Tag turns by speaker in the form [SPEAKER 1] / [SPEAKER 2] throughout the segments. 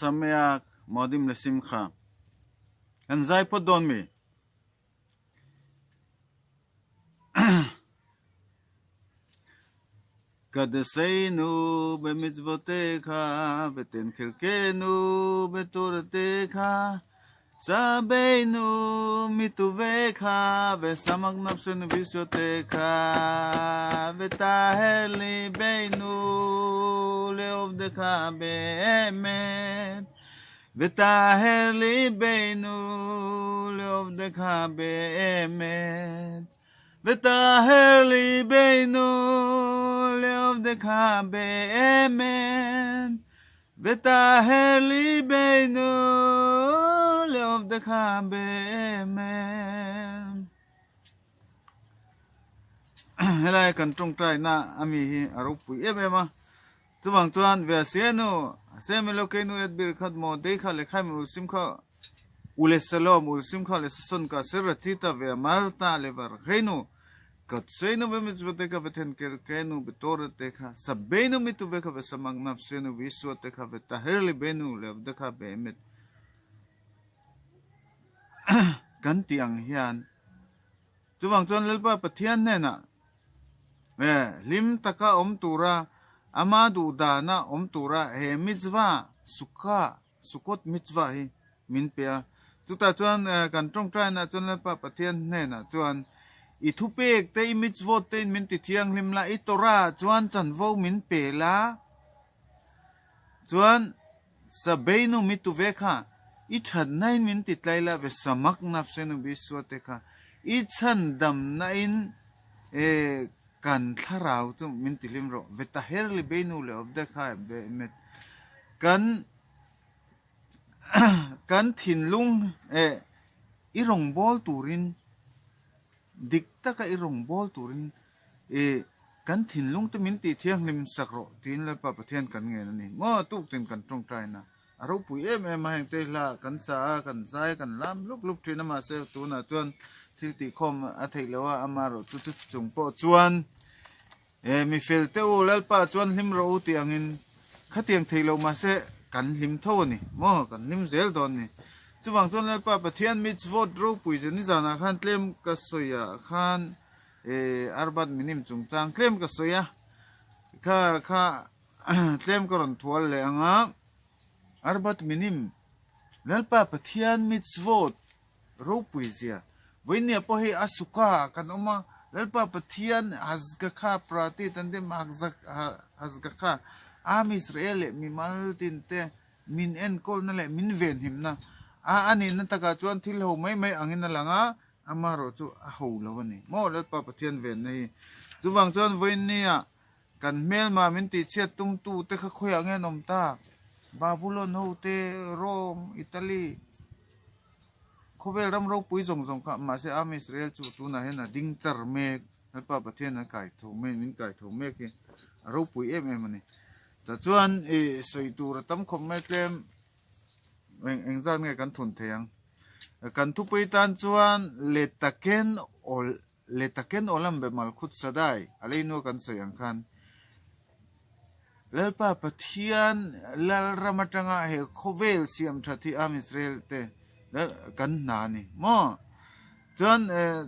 [SPEAKER 1] Sameach Moadim Lesimcha. Kan zai phawt dawn mi? Kadeseinu bemitzvotecha veten chelkenu betoratecha Sabeinu mituvecha vesamak nafshenu bisyotecha vetaher libeinu leovdecha beemet vetaher libeinu leovdecha beemet vetaher libeinu leovdecha beemet vetaher libeinu leovdecha beemet. Helai kan tawngtai na ami hi a ropui em em a, chuvang chuan ve senu Hashem Elokeinu et birkhat maw deikha lekhaim ulsimkha ule shalom ulsimkha le sason ka ser rachita ve amarta le varheinu katseinu ve mitzvoteka vethen kelkenu betoratekha sabeinu mituvekha ve samak nafsenu viswatekha ve taher libenu le avdekha beemet kan tih ang hian chuvang chuan Lalpa Pathian hnenah hlim taka awm tura ama duhdana awm tura he mitzvah sukha Sukkot mitzvah hi min pe a. Chutah chuan kan tawngtainah chuan Lalpa Pathian hnenah chuan i thupek te, i mitzvot te in min ti thianghlim la, i Torah chuan chanvo min pe la, chuan Sabeinu mitu ve kha i thatna in min ti tlai la ve samak nafsenu bisua te kha i chhandamna in kan thlarau chu min ti hlim rawh ve taher libeinu le awpde kha ve met kan kan thinlung eh i rawngbâwl turin dik taka i rawngbâwl turin eh kan thinlung te min tih thianghlim sak rawh tiin Lalpa Pathian kan ngen a ni maw tuktin kan tawngtaina a ropui em em a heng te hla kan sa a kan zai a kan lam lup lup thin a mahse tunah chuan thil tihkhawm a theih loh a amaherawh chu chu chung pawh chuan Eh, mi fel te u, Lalpa chuan hlim rawh u tih angin khatiang thei lo mahse kan hlim tho a ni maw, kan hlim zel dawn ni. Chuvang chuan Lalpa Pathian mitzvot ropui ze nizanah khan tlem ka sawi ah khan eh Arbat Minim chungchang tlem ka sawi a, kha kha tlem ka rawn thual leh ang a, Arbat Minim, Lalpa Pathian mitzvot Ropui zia. Vawinia pawh hei a suka kan awm a, Lalpa Pathian Hasgakha Prati tan te Hasgakha Am Israel leh mimal tin te min enkawlna leh min venhimna a a nihna takah chuan thil ho mai mai angin a lang a, amaherawh chu a ho lo a ni maw Lalpa Pathian venna hi. Chuvang chuan vawinia kan hmelma min tihchhiat tumtu te kha khawiah nge an awm tak? Babulon ho te, Rome, Italy. Khawvel ram ropui zawng zawng kha mahse Am Israel chu tunah hian a ding char mek, Lalpa Pathian a kai tho mek, min kai tho mek hi a ropui em em a ni. Tah chuan i sawi tur a tam khawp mai tlem eng eng zat nge kan thun thei ang. Kan thupui tan chuan Letaken awl Letaken awlam be Malkhut Sadai a leinua kan sawi ang khan Lalpa Pathian Lalram atanga he khawvel siam that hi Am Israel te kan hna a ni maw? Chuan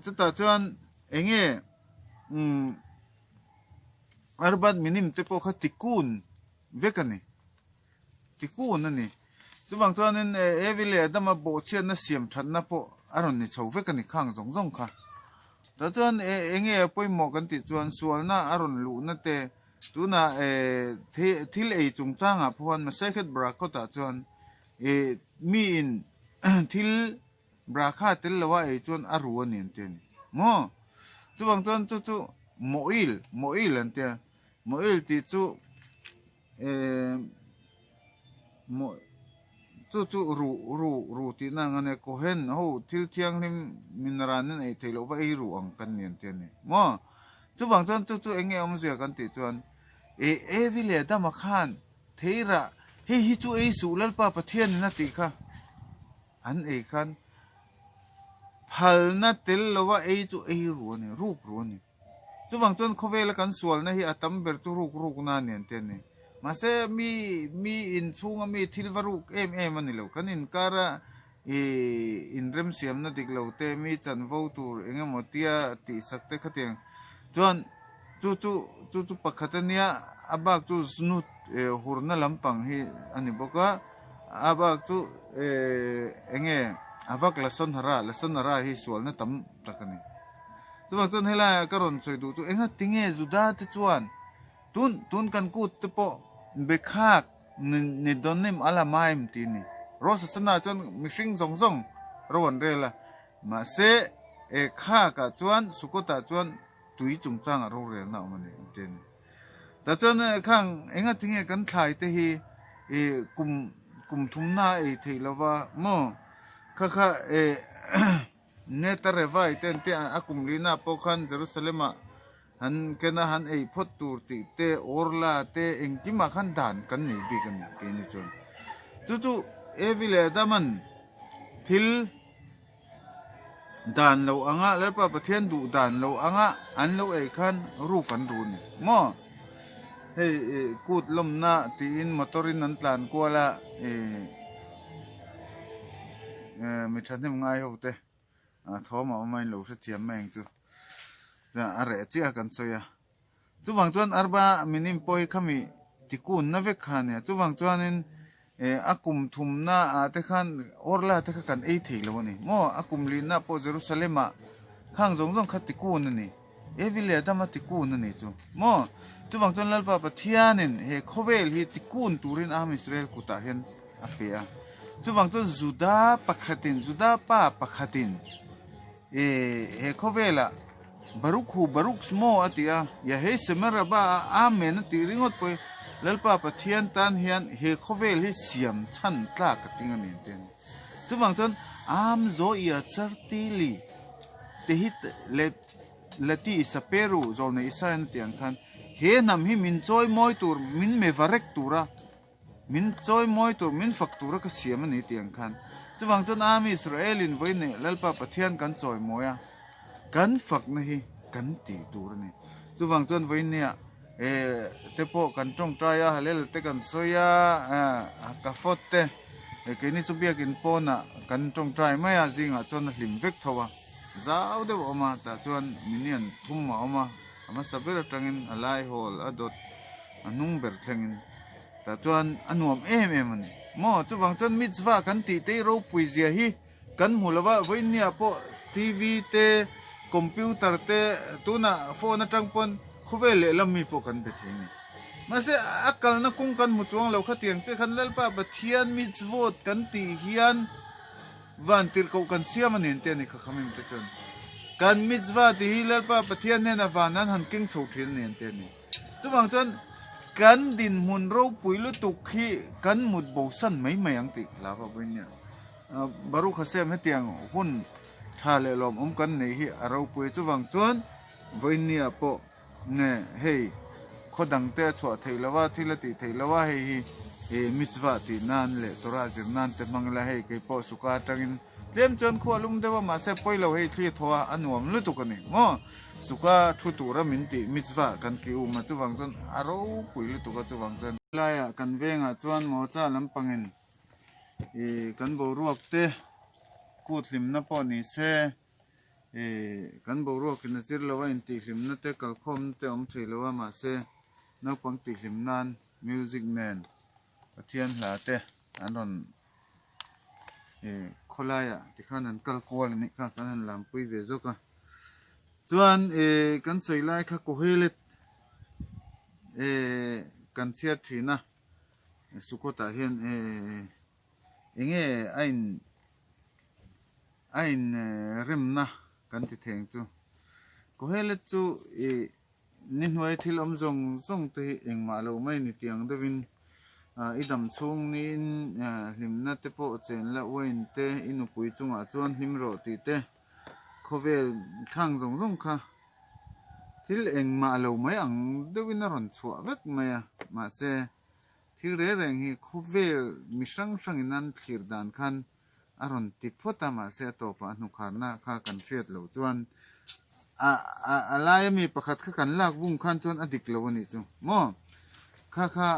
[SPEAKER 1] chutah chuan enge umm Arbat Minim te pawh kha tikun vek a ni, tikun a ni. Chuvang chuanin Evi leh Adama bawhchhiatna siam thatna pawh a rawn ni chho vek a ni khang zawng zawng kha. Tah chuan enge a pawimawh kan tih chuan sualna a rawn luhna te Tunah thil ei chungchangah pawh hian Masechet Berakhot-ah chuan miin thil brakha tel loa ei chuan a ru a ni an ti a ni maw? Chuvang chuan chu chu mo'il, mo'il an ti a, mo'il tih chu chu chu ru, ru, ru tihna ang a nia, Kohen ho thil thianghlim minaran in ei theih loh va ei ru ang kan ni an ti a ni maw? Chuvang chuan chu chu eng nge awmzia kan tih chuan e Evi leh Adama khan theirah hei hi chu ei suh Lalpa Pathianin a tih kha an ei khan phalna tel lova ei chu ei ru a ni, ruk ru a ni. Chuvang chuan khawvela kan sualna hi a tam ber chu ruk rukna a ni an ti a ni. Mahse mi mi inchhunga mi thil va ruk em em a ni lo. Kan inkara i inremsiamna dik lo te, mi chanvo tur eng emaw tia tihsak te khatiang chuan chu chu chu chu pakhat a nia, a bak chu znut hurna lampang hi a ni bawk a, a bak chu eng nge a vak Lasonhara, Lasonhara hi sualna tam tak a ni. Chuvang chuan helaiah ka rawn sawi duh chu enga tinge Juda te chuan Tun tun kan kut te pawh bekhak ni dawnim a la maim ti ni. Rosh Hashanah chuan mihring zawng zawng ro an rel a, mahse e khakah chuan Sukkot ah chuan tui chungchangah rorelna a awm a ni an ti a ni. Tah chuan khang enga tinge kan thlai te hi e kum kum thumna a ei theih lova maw kha kha e Neta Revai te an ti a, a kum lina pawh khan Jerusalem ah Han kena han ei phawt tur tih te, Orla te engkimah khan dan kan nei bik a ni keini chuan. Chu chu Evi leh Adaman thil dan lo anga Lalpa Pathian duh dan lo anga an lo ei khan ruk an ru a ni maw? Hei kut lawmna tiin motor in an tlan kual a mi thahnem ngai ho te. A thawm a awm a inlo hrethiam mai ang chu. Chuan a reh chiah a kan sawi a. Chuvang chuan arba minim pawh hi khami tikunna vek kha a nia. Chuvang chuanin eh a kum thumna ah te khan Orla te kha kan ei thei lo a ni. Maw a kum lihna pawh Jerusalem ah khang zawng zawng kha tikun a ni. Evi leh Adama tikun a ni chu. Maw chuvang chuan Lalpa Pathianin he khawvel hi tikun turin Am Israel kutah hian a pe a. Chuvang chuan Juda pakhatin, Juda pa pakhatin e he khawvelah Baruk hu Baruk shmo a ti a, Yahei Shemer Rabba a Amen a tih ringawt pawh hi Lalpa Pathian tan hian he khawvel hi siam chhan tlak a ting a ni an ti a ni. Chuvang chuan Am zo ia char ti li te hi le Lati i saperu zawlnei Isaiah a ti ang khan he hnam hi min chawi mawi tur, min mevarek tura Min chawi mawi tur, min fak tura ka siam a ni tih ang khan. Chuvang chuan Ami Israelin vawi neih Lalpa Pathian kan chawi mawi a, kan fakna hi kan tih tur a ni. Chuvang chuan vawi nia eh te pawh kan tawngtai a, Hallel te kan sawi a, eh Kafot te, eh keini chu biakin pawnah kan tawngtai mai a, zingah chuan a hlim vek tho a, zau deuh a awm a, tah chuan minian thum a awm a, a hmasa ber atangin a lai hawl a dawt a hnung ber thlengin. Tah chuan a nuam em em a ni. Maw? Chuvang chuan mitzvah kan tih te hi ropui zia hi kan hmu lo va, vawiinniah pawh TV te, computer te, tunah phone atang pawn khawvel lehlam mi pawh kan be thei a ni. Mahse a kalna kawng kan hmu chuang lo khatiang che khan Lalpa Pathian mitzvot kan tih hian van tirhkoh kan siam a ni an ti a ni kha khamim te chuan. Kan mitzvah tih hi Lalpa Pathian hnenah van an han keng chho thin a ni an ti a ni. Chuvang chuan kan dinhmun ropui lutuk hi kan mut bosan mai mai ang tih ka hlau a vawinia. Baruch Hashem hetiang hun tha leh lawmawm kan nei hi a ropui a, chuvang chuan vawinia pawh nge hei khaw dang te a chhuah theih lo a, thil a tih theih lo a, hei hi mitzvah tih nan leh Torah zir nan te hmang ila hei keipawh suka atangin Tlem chuan khua lum deuh a, mahse pawi lo hei thli thaw a, a nuam lutuk a ni maw? Suka thu tura min tih mitzvah kan ki um a, chuvang chuan a ropui lutuk a, chuvang chuan. Helaiah kan vengah chuan mawcha lampangin ih kan boruak te kut hlimna pawh ni se ih kan boruakin a zir lo a, intihhlimna te kalkhawmna te awm thei lo a, mahse naupang tihhlim nan music nen Pathian hla te an rawn eh khawlaiah tikhan an kal kual a nih kha kan han lampui ve zawk a chuan eh kan sawi lai kha Kohelet eh kan chhiar thin a Sukkot ah hian eh eng nge a in a in remna kan ti thei ang chu Kohelet chu ih Ni hnuai thil awm zawng zawng te hi engmah lo mai ni tiang deuhin i dam chhung niin hlimna te pawh chen la uain te i nupui chungah chuan hlim rawh tih te khawvel thlang zawng zawng kha thil engmah lo mai ang deuhin a rawn chhuah vek mai a mahse thil reng reng hi khawvel mi hrang hrangin an thlir dan khan a rawn ti phawt a, mahse a tawpah a hnukharna kha kan hriat loh chuan a a laia mi pakhat kha kan lak vung khan chuan a dik lo a nih chu maw? Kha kha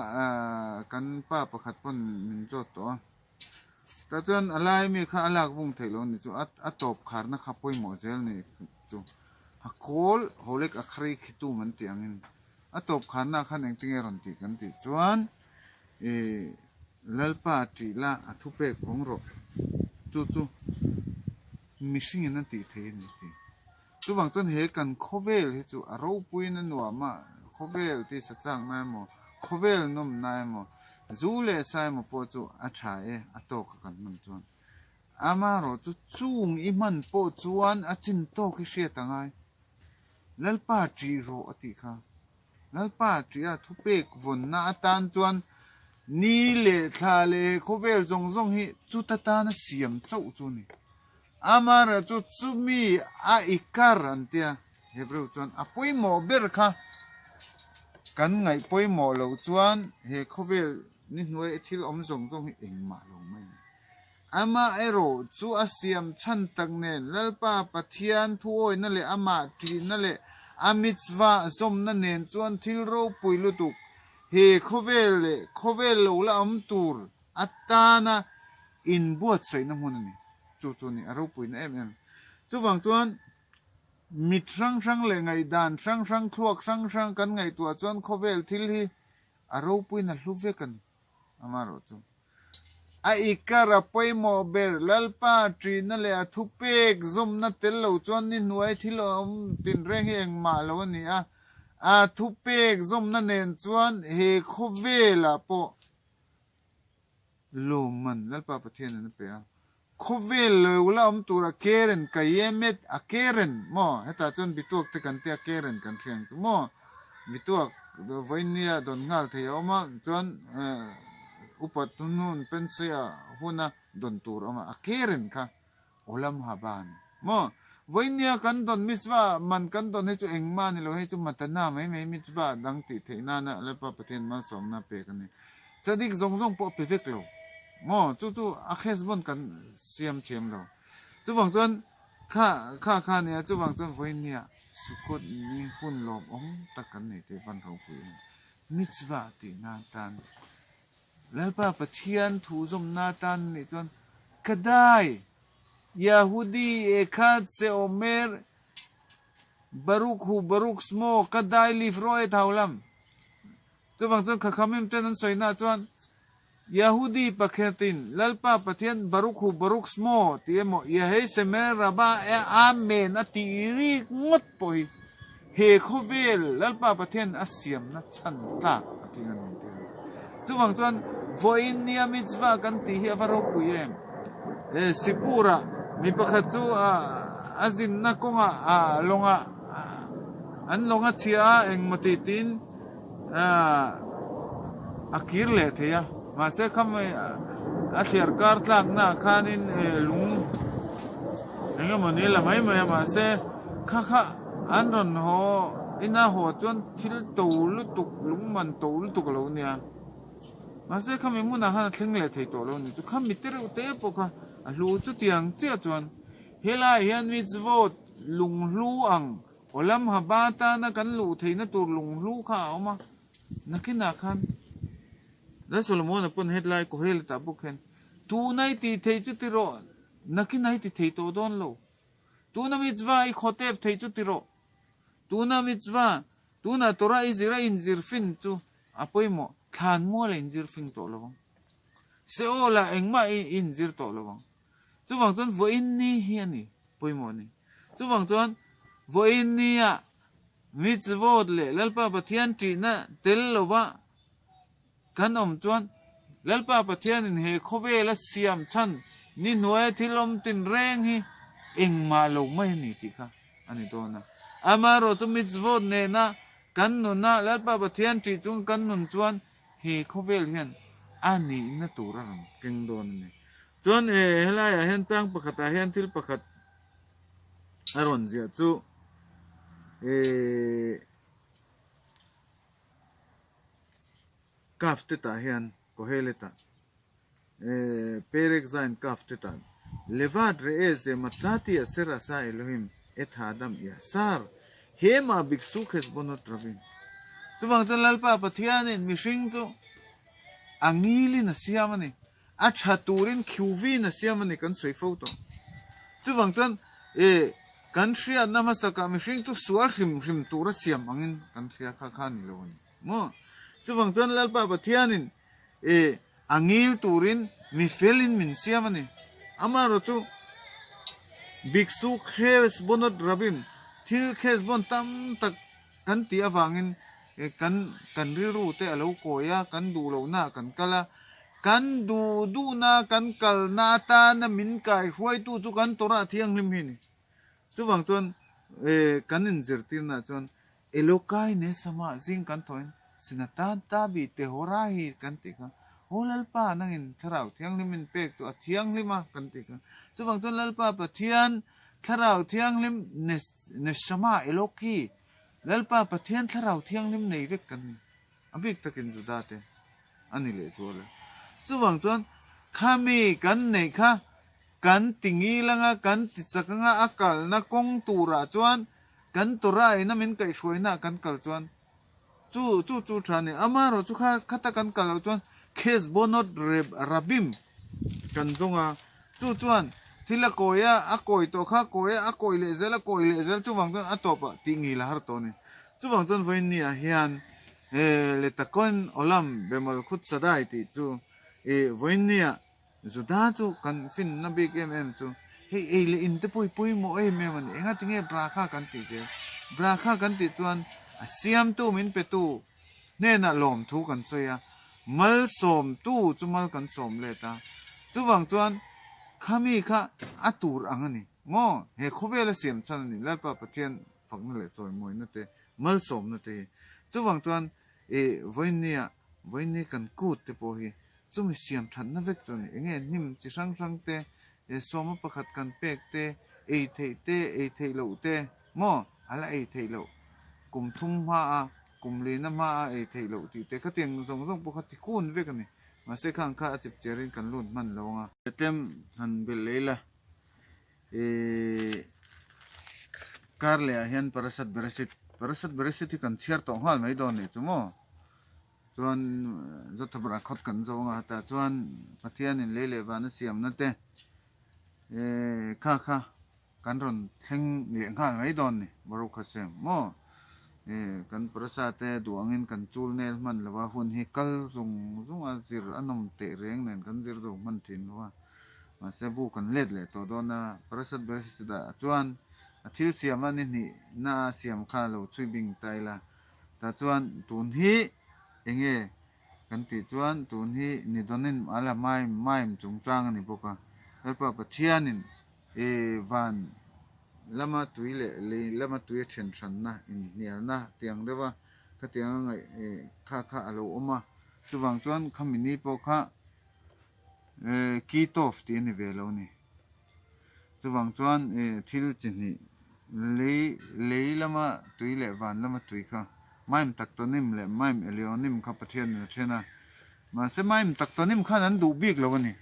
[SPEAKER 1] kan pa pakhat pawn min zawt tawh a. Tah chuan a lai mi kha a lak vung theih loh a ni chu a tawp kharna kha pawimawh zel a ni chu. A kawl hawlek a kharei khitum an tih angin a tawp kharna khan engtinge rawn tih kan tih chuan ih Lalpa tih la a thupek vawng rawh chu chu mihringin a tih theih a ni tih. Chuvang chuan he kan khawvel hi chu a ropuiin a nuam a, khawvel tih sa chakna emaw, khawvel nawmna emaw, zu leh sa emaw pawh chu a tha e, a tawk a kan hman chuan. Amaherawhchu chung i hman pawh chuan a chin tawk hi hriat a ngai. Lalpa ṭih rawh a tih kha. Lalpa ṭih a thupek vawnna atan chuan ni leh thla leh he khawvel zawng zawng hi chuta tana siam chauh chu a ni. Amaherawhchu chumi a ikar an tia, Hebrew chuan a pawimawh ber kha kan ngaih pawimawh loh chuan he khawvel ni hnuai thil awm zawng zawng hi engmah lo mai a ni. Amaherawh chu a siam chhan tak nen Lalpa Pathian thuawina leh amah ṭihna leh a mitzvah zawmna nen chuan thil ropui lutuk he khawvel leh khawvel lo la awm tur atana inbuatsaihna hmun a ni. Chu chu a ni, a ropuina em em. Chuvang chuan mit hrang hrang leh ngaihdan hrang hrang, thluak hrang hrang kan ngaihtuah chuan khawvel thil hi a ropuina hlu vek a ni. Amaherawh chu a ikar a pawimawh ber Lalpa ṭihna leh a thupek zawmna tel lo chuan ni hnuai thil awm tinreng hi engmah lo a ni a, a thupek zawmna nen chuan he khawvelah pawh Lawmman Lalpa Pathian an a pe a, khawvel lo la awm tura Karen Kayemet a Karen maw hetah chuan bituak te kan tia Karen kan hria ang chu maw bituak vawinia dawn nghal thei a awm a chuan upat hun pensia huna dawn tur a awm a a Karen kha Olam haba a ni maw? Vawinia kan dawn mitzvah man kan dawn hi chu engmah a ni lo, hei chu matana mai mai mitzvah dang tih theih nana Lalpa Pathian malsawmna pek a ni. Tzadik zawng zawng pawh a pe vek lo maw? Chu chu a chesbon kan siam thiam lo. Chuvang chuan kha kha kha a nia, chuvang chuan vawinia Sukkot ni hun lawmawm tak kan nei tih van ropui em. Mitzvah tih nan tan Lalpa Pathian thu zawmna atan a nih chuan, Kadai, Yahudi Ekhad Seomer Baruk hu Baruk Smo Kadai Livro et Haolam. Chuvang chuan Khakhamim ten an sawi naah chuan, Yahudi pakhatin Lalpa Pathian Baruk hu Baruk Smo tih emaw Yahei Semer Rabba Amen a tih rik ngawt pawh hi He khawvel Lalpa Pathian a siamna chhan tlak a tling a ni an ti a ni. Chuvang chuan vawiin nia mitzvah kan tih hi a va ropui em? He Sipurah mi pakhat chu a zinna kawngah a lawngah an lawng a chhia a engmaw tih tiin a kir leh thei a, mahse khami a thliar kar tlakna ah khanin lung eng emaw ni la mai mai a, mahse kha kha an rawn haw ina haw chuan thil to lutuk lung man to lutuk a lo nia, mahse khami hmunah khan a thleng leh thei tawh lo a ni chu, khami te reuh te pawh kha a hlu chutiang chiah chuan helaiah hian mitzvot lunghlu ang Olam Haba tana kan luh theihna tur lunghlu kha a awm a, nakinah khan Lal Solomona pawn hetlai Koheletah bawk hian, Tuna i tih theih chu ti rawh, nakinah i ti thei tawh dawn lo. Tuna mitzvah i khawtep theih chu ti rawh. Tuna mitzvah, tuna Torah i zir a inzir fin chu a pawimawh, thlan mual a inzir fin tawh lo ang. Seol-ah engmah i inzir tawh lo ang. Chuvang chuan vawiin ni hi a ni pawimawh a ni. Chuvang chuan vawiin nia mitzvot leh Lalpa Pathian ṭihna tel lova kan awm chuan Lalpa Pathianin he khawvela siam chhan ni hnuaia thil awm tinreng hi engmah lo mai a ni tih kha a ni dawn a. Amaherawhchu chu mitzvot nena kan nuna Lalpa Pathian ṭih chung kan nun chuan He khawvel hian a nihna tur a rawn keng dawn a ni. Chuan e helaiah hian chang pakhatah hian thil pakhat a rawn ziah chu e Kaf te tah hian Koheletah e Perek Zain Kaf te tah Levad re'e ze matzati aser asa Elohim et ha'adam yasar hema biksu chesbonot rabim. Chuvang chuan Lalpa Pathianin mihring chu a ngilin a siam a ni. A tha turin khiuviin a siam a ni kan sawi fo tawh. Chuvang chuan e kan hriatna hmasakah mihring chu sual hrim hrim tura siam angin kan hria kha kha a ni lo a ni maw? Chuvang chuan Lalpa Pathianin e a ngil turin mi felin min siam a ni. Amaherawh chu Biksu Khesbonot Rabim thil Khesbon tam tak kan tih avangin kan kan rilru te a lo kawi a, kan duh lohna ah kan kal a, kan duh duhna kan kalna atana min kaihruaitu chu kan Torah thianghlim hi a ni. Chuvang chuan kan inzirtirna ah chuan Elokai Nesama zing kan thawhin Sinatan Tabi Tehorahi kan tih kha Aw Lalpa nangin Thlarau Thianghlim min pek chu a thianghlim a kan tih kha. Chuvang chuan Lalpa Pathian Thlarau Thianghlim Neshama Eloki, Lalpa Pathian Thlarau Thianghlim nei vek kan ni. A bik takin Juda te a ni leh zual a. Chuvang chuan khami kan neih kha kan ti ngil anga, kan ti chak anga a kalna kawng turah chuan kan Torah ina min kaihhruaina ah kan kal chuan chu chu chu tha a ni. Amaherawhchu kha khata kan kal loh chuan Khesbonot Rabim kan zawng a, chu chuan thil a kawi a, a kawi tawh kha a kawi a, a kawi leh zel a kawi leh zel chuvang chuan a tawpah tih ngil a har tawh a ni. Chuvang chuan vawiin ni ah hian Letakon Olam Bemalkhut Sadai tih chu ih vawiin ni ah Juda chu kan finna bik em em chu hei ei leh in te pawh hi pawimawh em em a ni. Enga tinge brakha kan tih zel? Brakha kan tih chuan a siamtu min petu hnenah lawmthu kan sawi a, malsawmtu chu mal kan sawm let a. Chuvang chuan khami kha a tur ang a ni maw? He khawvela siam chhan a ni Lalpa Pathian fakna leh chawimawina te, malsawmna te hi. Chuvang chuan i vawinia vawinia kan kut te pawh hi Chumi siam thatna vek chu a ni. Enge hnim chi hrang hrang te, sawma pakhat kan pek te, ei theih te, ei theih loh te, maw a la ei theih loh, kum thum hma a, kum lina hma a ei theih loh tih te khatiang zawng zawng pawh kha ti kun vek a ni. Mahse khang kha a chip cherin kan lut hman lo ang a. Tlem han belh leh ila, kar leh ah hian Parasat Beresith, Parasat Beresith hi kan chhiar tawh nghal mai dawn nih chu maw? Chuan Zawthabra khawt kan zo anga tah chuan Pathianin lei leh vana siamna te kha kha kan rawn thleng leh nghal mai dawn ni Baruch Hashem maw kan Parasa te duh angin kan chul nel hman lova hun hi kal zung zung a zir a nawm teh reng nen kan zir zo hman thin lo a mahse bu kan let leh tawh dawn a Parasat Bereshit ah chuan a thil siam a ni hnih na a siam kha lo chhui bing ta ila. Tah chuan tun hi enge kan tih chuan tun hi Nidonim ala maim maim chungchang a ni bawk a. Lalpa Pathianin i van lama tui leh lei lama tui a then hranna inhnialna tiang deuh a khatiang a ngaih kha kha a lo awm a. Chuvang chuan khami ni pawh kha Kitov tih a ni ve lo a ni. Chuvang chuan thil chi hnih lei lei lama tui leh van lama tui kha Maim Taktonim leh Maim Elionim kha Pathianin a then a. Mahse Maim Taktonim khan an duh bik lo a ni.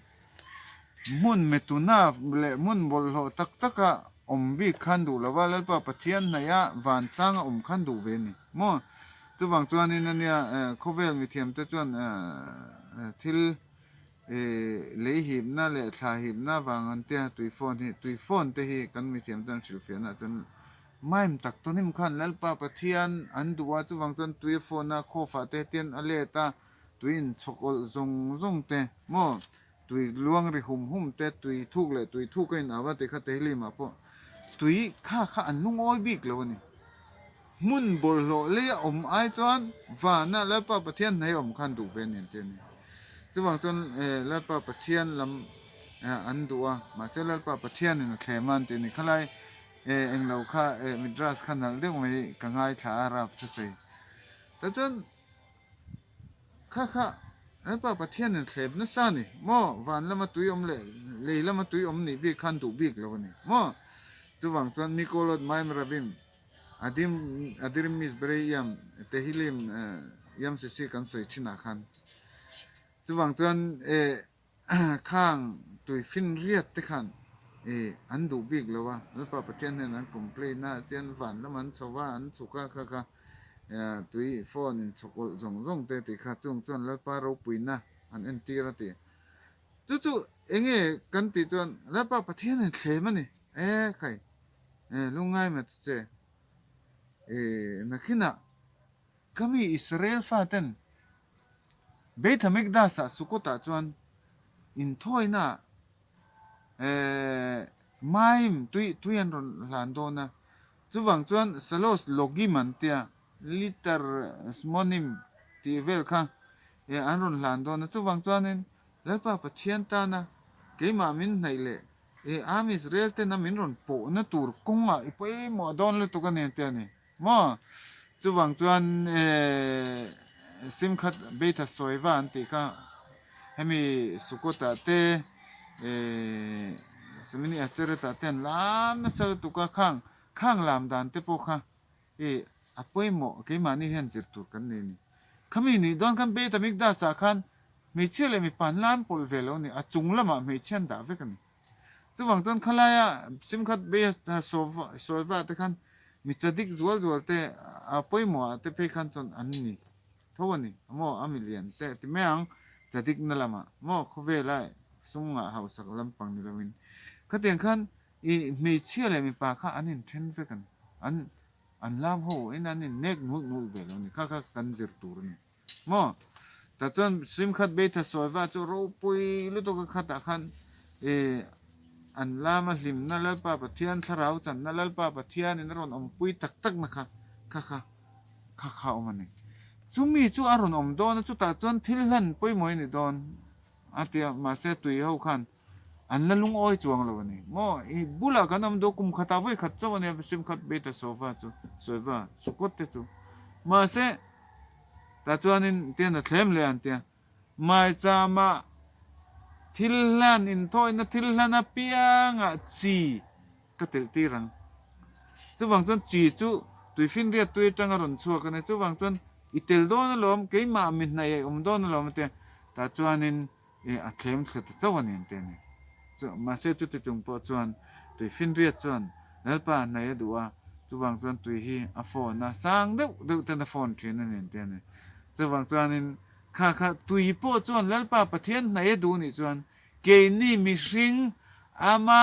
[SPEAKER 1] Hmun metuna leh hmun bawlhhlawh tak taka awm bik khan duh lo va, Lalpa Pathian hnaih a van changa awm khan duh ve a ni maw? Chuvang chuanin ania khawvel mithiamte chuan thil Lei hipna leh thla hipna vang an tia tui phone hi, tui phone te hi kan mithiam chuan hrilhfiahna ah chuan maim tak tawhnim khan Lalpa Pathian an duh a, chuvang chuan tui a phone a, khawfah te hetian a let a, tui in chhawk awlh zawng zawng te maw, tui luang ri hum hum te, tui thuk leh tui thuk a in au a ti kha Tehillim ah pawh tui kha kha an lungawi bik lo a ni. Hmun bawlhhlawh lei a awm ai chuan vana Lalpa Pathian hnai awm khan duh ve a ni an ti a ni. Chuvang chuan Lalpa Pathian lam an duh a, mahse Lalpa Pathianin a thlem a an ti a ni. Khalai englo kha Midrash kha nalh deuh mai ka ngaithla a Rav thusawi. Tah chuan Kha kha, Lalpa Pathianin thlep nasa a ni maw? Van lama tui awm leh lei lama tui awm nih bik khan duh bik lo a ni maw? Chuvang chuan Mikolot Maim Rabim Adim Adirim Mizberei Iam Tehilim Iam Sisi kan sawi thinah khan chuvang chuan eh Khang tui finriat te khan i an duh bik lo a, Lalpa Pathian hian an complain a, chuan van lam an chho va, an chhuk a kha kha. Tui phone in chhawkawlh zawng zawng te tih kha chung chuan Lalpa ropuina an entir a ti. Chu chu enge kan tih chuan Lalpa Pathian in thlem a ni. E khai e lungngai mai ta che. E nakhinah ka mi Israel faten Beit Hamikdas-ah Sukkot-ah chuan inthawina e maim tui tui an rawn hlan dawn a. Chuvang chuan Salos Logim an tia, Liter Smonim tih vel kha eh an rawn hlan dawn a. Chuvang chuanin Lalpa Pathian tana keimah min hnaih leh eh Am Israel tena min rawn pawhna tur kawngah i pawimawh dawn lutuk a ni an tia ni maw? Chuvang chuan eh Simkhat Beitha Sawiva an tih kha Hemi Sukkot-ah te, Shemini Atzeret-ah te an lam nasa lutuk a, khang khang lam dan te pawh kha i a pawimawh keimahni hian zir tur kan nei a ni. Khami nih dawn khan Beit HaMikdash-ah khan hmeichhia leh mipa an lam pawlh ve lo a ni, a chung lamah hmeichhia an dah vek a ni. Chuvang chuan khalaia Simchat Beit HaSoeva te khan mi chadik zual zual te a pawimawhah te phei khan chuan an ni. Tho a ni maw a milian te ti mai ang chadikna lamah maw khawvela sum ngah hausak lampang ni lovin khatiang khan i hmeichhia leh mipa kha an inthen vek a ni an an lam ho in an innek nulh nulh ve lo a ni kha kha kan zir tur a ni maw tah chuan Simkhat Beitha Sawiva chu ropui lutuk a khatah khan i an lama hlimna Lalpa Pathian thlarau channa Lalpa Pathianin a rawn awmpui tak takna kha kha kha Kha kha awm a ni. Chumi chu a rawn awm dawn a, chutah chuan thil hlan pawimawh a ni dawn a ti a, mahse tui ho khan an la lungawi chuang lo a ni. Maw i bulah kan awm duh, kum khatah vawi khat chauh a nia, Simkhat Beit Sofa chu, Soiva, Sukkot te chu. Mahse tah chuanin tian a thlem leh a an ti a, Maichama thil hlan inthawina thil hlan apiangah chi ka telh tir ang. Chuvang chuan chi chu tuifinriat tui atang a rawn chhuak a ni. Chuvang chuan i tel dawn alawm, keimah mi hnaih a awm dawn alawm a ti a. Tah chuanin ih a thlem thla ta chauh a ni an ti a ni. Chu mahse chuti chung pawh chuan tuifinriat chuan Lalpa hnaih a duh a, chuvang chuan tui hi a phone a, sang deuh deuh ten a phone thin a ni an ti a ni. Chuvang chuanin kha kha tui pawh chuan Lalpa Pathian hnaih a duh nih chuan Keini mihring ama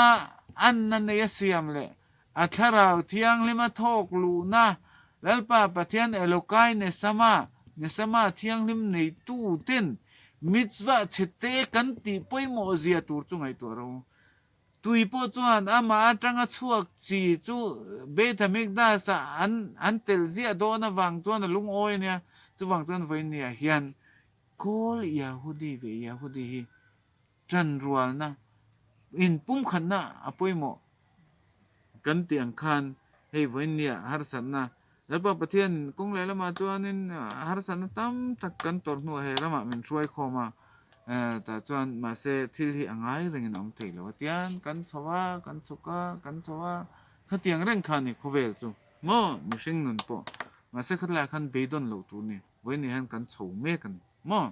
[SPEAKER 1] anna nei a siam leh a Thlarau Thianghlima thawk luhna Lalpa Pathian Elokai Nesama, Nesama Thianghlim neitu ten mitzvah chhete kan tih pawimawh zia tur chu ngaihtuah rawh u. Tui pawh chuan amah atanga chhuak chi chu Beit HaMikdash-ah an an telh ziah dawn avang chuan a lungawi a nia, chuvang chuan vawinia hian Kawl Yahudi ve Yahudi hi ṭanrualna, inpumkhatna a pawimawh kan tih ang khan hei vawinia harsatna Lalpa Pathian kawng leh lamah chuanin harsatna tam tak kan tawrh hnuah he ramah min hruai khawm a, tah chuan mahse thil hi a ngai rengin a awm thei lo a tian kan chho a, kan chhuk a, kan chho a, khatiang reng kha a ni khawvel chu maw mihring nun pawh mahse khatlaiah khan beidawn loh tur a ni. Vawiin hian kan chho mek a ni maw?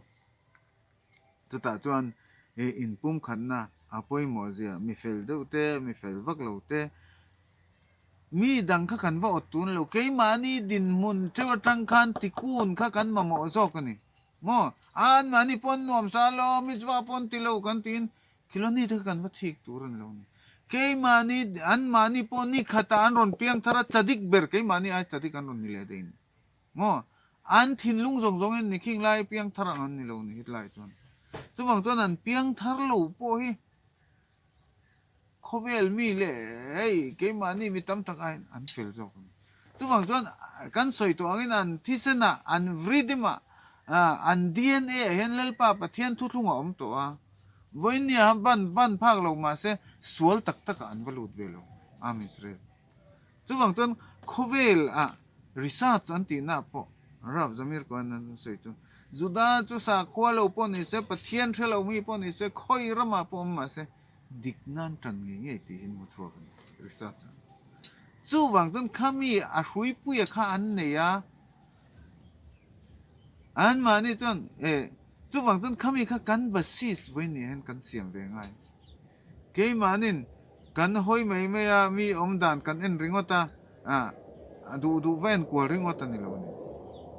[SPEAKER 1] Chutah chuan i inpumkhatna a pawimawh zia, mi fel deuh te, mi fel vak lo te, mi dang kha kan va awt tun lo, keimahni dinhmun theuh atang khan tikun kha kan mamawh zawk a ni maw? Anmahni pawn nuamsa lo, mitzvah pawn ti lo kan tiin khilawni te kha kan va thik tur a ni lo a ni. Keimahni, anmahni pawh ni khatah an rawn piang thar a, chadik ber keimahni ai chadik an rawn ni leh daih a ni. Maw? An thinlung zawng zawngin ni khing lai piang thar ang an ni lo ni hetlai chuan. Chuvang chuan an piang thar lo pawh hi khawvel mi leh hei keimahni mi tam tak aiin an fel zawk a ni. Chuvang chuan kan sawi tawh angin an thisenah, an vridimah, an DNA ah hian Lalpa Pathian thuthlung a awm tawh a. Vawinia ban ban phak lo mahse sual tak takah an va lut ve lo, Am Israel. Chuvang chuan khawvel ah research an tih na pawh Rav Zamir Cohen an sawi chu Juda chu sakhua lo pawh ni se, Pathian hre lo mi pawh ni se, khawi ramah pawh awm mahse dik nan tan ngei ngei tih hi hmu chhuak a ni research ah. Chuvang chuan khami a hruipuia kha an nei a, anmahni chuan eh chuvang chuan khami kha kan basis vawiin hian kan siam ve ngai. Keimahnin kan hawi mai mai a, mi awm dan kan en ringawt a, ah duh duh va en kual ringawt a ni lo a ni.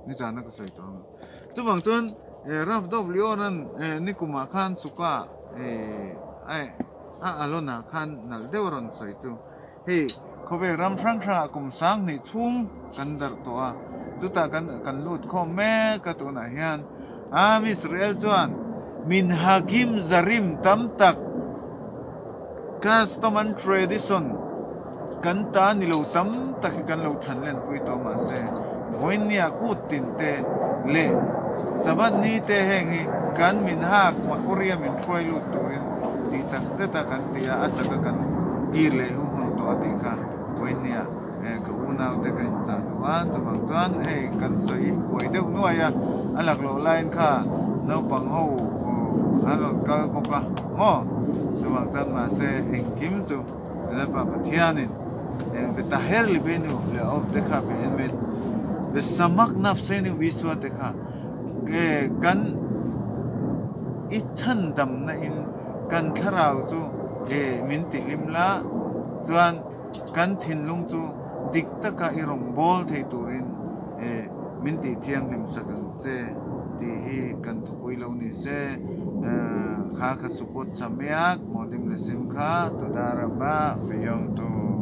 [SPEAKER 1] Nizana ka sawi tawh ang. Chuvang chuan Rav Dov Lior-a'n nikumah khan Sukkah a Alon-ah khan nalh deuh a rawn sawi chu. Hei khawvel ram hrang hrangah kum 2000 chhung kan darh tawh a, chutah kan kan lut khawm mek a tunah hian Am Israel chuan minhagim zarim tam tak custom and tradition kan ta ni lo tam tak hi kan lo than lenpui tawh mahse vawiinnia kut tin te leh Sabbath ni te heng hi kan minhak Makoria min hruai lut turin tih tak zeta kan ti a, a taka kan kir leh hu hun tawh a tih kha vawiinnia ka unau te ka inchah duh a, chuvang chuan hei kan sawi kuai deuh nuai a, a laklawh laiin kha naupang ho an rawn kal bawk a maw? Chuvang chuan mahse engkim chu Lalpa Pathianin eng ve ta her libenu leh awp te kha ve en met ve samak nafsenu Isua te kha kan i chhandamna in kan thlarau chu min ti hlim la chuan kan thinlung chu dik taka i rawngbâwl thei turin min tih thianghlim sak ang che tih hi kan thupui lo ni se. Kha kha Sukkot Sameach Modim Lesimcha Toda Rabah V'Yom Tov.